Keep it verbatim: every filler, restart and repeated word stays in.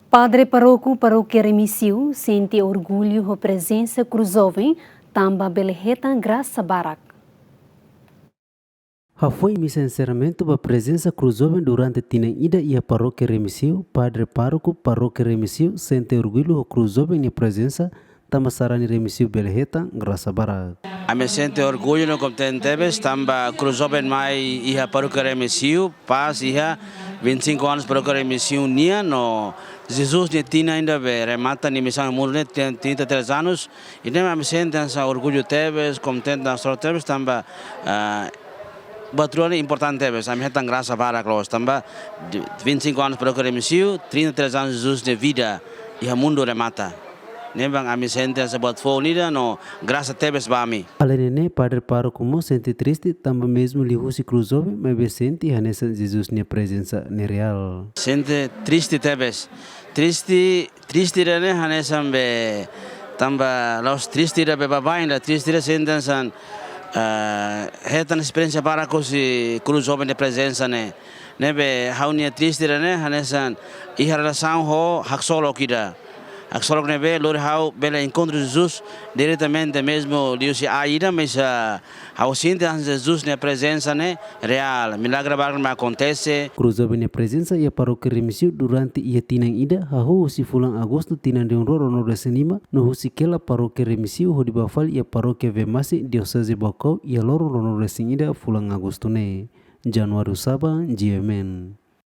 Padre Pároku Parókia Remexio sente orgullu ho prezensa Cruz Jovem tanba bele hetan grasa barak. Hafoin misa enserramentu ba prezensa Cruz Jovem durante tinan ida iha Parókia Remexio, Padre Pároku Parókia Remexio sente orgullu ho Cruz Jovem nia prezensa, tanba sarani Remexio bele hetan grasa barak. Ami sente orgullu no kontente tebes tanba Cruz Jovem mai iha Parókia Remexio, pas iha vinte e cinco anos Parókia Remexio nian, no Jesus nia tinan ida be remata nia misaun mundu ne'e, ten trinta e três anos. Ida-ne'e ami sente hanesan orgullu tebes, kontente no sorte tebes tanba, ah, buat rua ne'e importante tebes, ami hetan grasa barak loos tanba de vinte e cinco anos Parókia Remexio, trinta e três anos Jesus nia vida iha mundu remata. Ne'ebé ami sente hanesan buat foun ida no grasa tebes ba ami. Alende ne'e, Padre Pároku mós sente triste tanba mezmu liuhusi Cruz Jovem, maibé sente hanesan Jesus nia prezensa ne'e reál. Sente triste tebes. Triste, triste ida-ne'e hanesan be tanba la'ós triste ida be baibain, la triste ida sente hanesan, eh, hetan esperiénsia barak husi Cruz Jovem nia prezensa ne'e. Ne'ebé ha'u-nia triste ida-ne'e hanesan iha relasaun ho haksolok ida. Haksolok ne'ebé lori ha'u bele enkontru Jesus diretamente mezmu liuhusi ai ida, mas, ah, ha'u sente hanesan Jesus nia prezensa ne'e reál. Milagre barak mak akontese. Cruz Jovem nia prezensa iha Parókia Remexio durante iha tinan ida hahú husi fulan Agostu tinan rihun rua ruanulu-resin-lima, no husik hela Parókia Remexio hodi bá fali iha Parókia Vemasi, Dioseze Baucau, iha loron ruanulu-resin-ida fulan Agostu ne'e. Januário Saba, G M N.